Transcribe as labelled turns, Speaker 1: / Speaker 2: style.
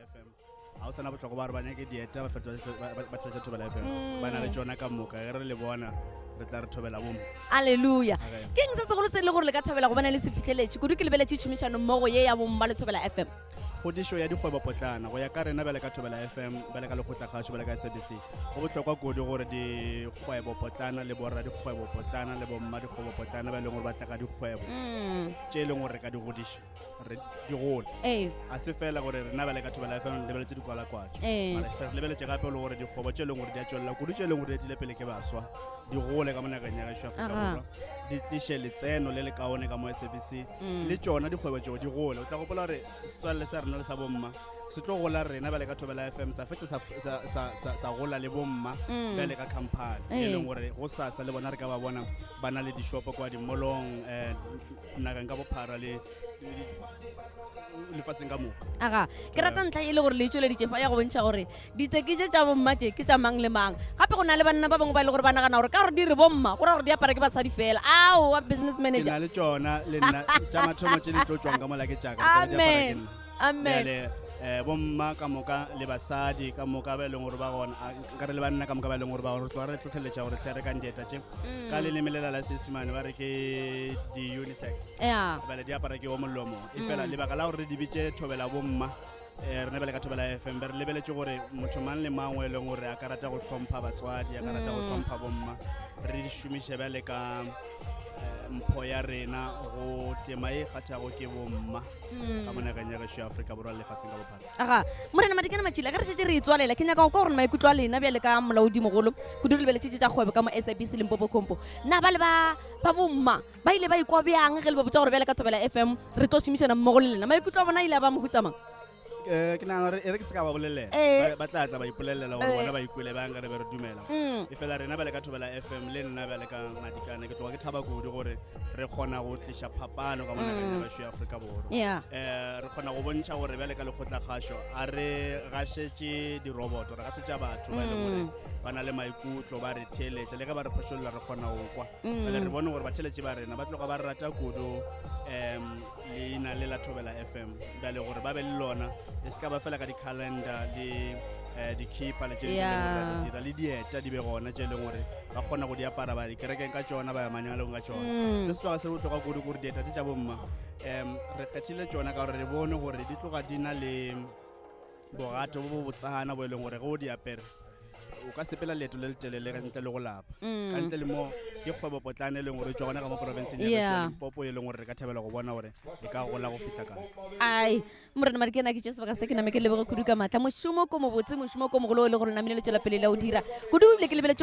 Speaker 1: FM ga o sana bohlokwa ba gore ba nyake dieta ba fetsa ba tsheletša Thobela FM ba na le tšona ka moka ge re le bona re tla re thobela bomme
Speaker 2: Alleluia. Ke eng se segolo se e le gore le ka thabela go bona le se fihleletše? Kudu ke lebeletše tšhomišano mmogo ye ya bomma le Thobela FM.
Speaker 1: Kgodišo ya dikgwebopotlana go ya ka rena bjale ka Thobela FM, bjale ka Lekgotlakgašo, bjale ka SABC, go bohlokwa kudu gore dikgwebopotlana le boradikgwebopotlana le bommadikgwebopotlana ba e leng gore ba tla ka dikgwebo tše e leng gore re ka di godiša re di gole. Ga se fela gore rena bjale ka Thobela FM re lebeletše dikwalakwatšo, mara re lebeletše gape le gore dikgwebo tše e leng gore di a tšwelela kudu tše e leng gore di etile pele ke baswa di gole ka mo nageng ya gešo Afrika Borwa, di tliše letseno le le kaone ka mo SABC, le tšona dikgwebo tšeo di gole. O tla gopola gore setswalle sa rena le sa bomma se tlo gola rena bjale ka Thobela FM sa fetša sa, sa, sa, sa, sa gola le bomma bjale ka company e leng gore go sasa le bona re ka ba bona ba na le dishopo kwa dimolong um nageng ka bophara le lefaseng ka moka.
Speaker 2: Aga, ke rata ntlha e le gore le e tšweleditše fa ya go bontšha gore Diteki tše tša bomma tše ke tša mang le mang. Gape go na le banna ba bangwe ba e le gore ba nagana gore ka gore di re bomma, go ra gore di apara ke basadi fela. Aowa, business
Speaker 1: Ke
Speaker 2: manager.
Speaker 1: na le tšona le nna tša mathomo tše di tlo tšwang ka mola ke tša ka, di tla be di apara ke
Speaker 2: Amen.
Speaker 1: nna.
Speaker 2: Amen.
Speaker 1: Bjale um bomma ka moka le basadi ka moka ba e leng gore ba gona, a, nka re le banna ka moka ba e leng gore ba gona, re tloga re hlohleletša gore hle rekang dieta tše. Ka leleme lela la Seisemane ba re ke di-unisex.
Speaker 2: Yeah.
Speaker 1: Bjale di apara ke o mongwe le o mongwe. Efela lebaka la gore re di bitše thobela bomma, Eh, rena bjale ka Thobela FM be re lebeletše gore motho mang le mang o e leng gore a ka rata go hlompha batswadi, a ka rata go hlompha bomma, re di šomiše bjale ka eh, mpho ya rena go tema e kgathago ke bomma ka mo nageng ya gešo ya Afrika Borwa le lefaseng ka bophara.
Speaker 2: Aga, Morena Madikana Matšila, ge re šetše re e tswalela, ke nyaka go kwa gore maikutlo a lena bjale ka molaodimogolo kudu re lebeletše tše tša kgwebo ka mo SABC Limpopo Compo. Na ba le ba ba bomma ba ile ba ikwa bjang ge le ba botša gore bjale ka Thobela FM re tlo šomišana mmogo le lena? Maikutlo a bona a ile a ba mohuta mang?
Speaker 1: Eh, ke nagana gore e re ke se ka ba bolelela
Speaker 2: Eh.
Speaker 1: ba tla tla ba ipolelela gore
Speaker 2: Eh.
Speaker 1: bona ba ikwele bjang ge re be re dumela. E fela rena bjale ka Thobela FM le nna bjale ka Madikana ke tloga ke thaba kudu gore re kgona go tliša phapano ka mo nageng ya gešo ya Afrika Borwa.
Speaker 2: Yeah.
Speaker 1: Re kgona go bontšha gore bjale ka lekgotlakgašo a re gašetše diroboto, re gašetša batho ba e leng gore ba na le maikutlo, ba re theeletša, le ge ba re phošolla re kgona go kwa. Bjale re bone gore batheeletši ba rena ba tloga ba re rata kudu um leina le la Thobela FM. Bjale gore ba be le lona e se ka ba fela ka di-calendar le um dikhipa le tše dingwe tše e leng gore ra di dira, le dieta di be gona tše e leng gore ba kgona go di apara ba ya dikerekeng ka tšona, ba ya manyalong ka tšona. Se se tloga se le bohlokwa kudu gore dieta tše tša bomma um re kgethile tšona ka gore re bone gore di tloga di na le bogato bo bo botsana bo e leng gore ge o di apere o ka sepela leeto le letelele ka ntle le go lapa. Ka ntle le mo ke kgwebo potlana e leng gore e tšwa gona ka mo porofenseng ya gešo ya Limpopo e leng gore re ka thabela go bona gore e ka gola go fihla kae.
Speaker 2: Ai, Morena Madikana, ke tšea sebaka se ke name ke leboge kudu ka maatla. Mošomo ko mobotse, mošomo ko mogolo o e le gore le namile le tšwela pele le o dira. Kudu ebile ke lebeletše.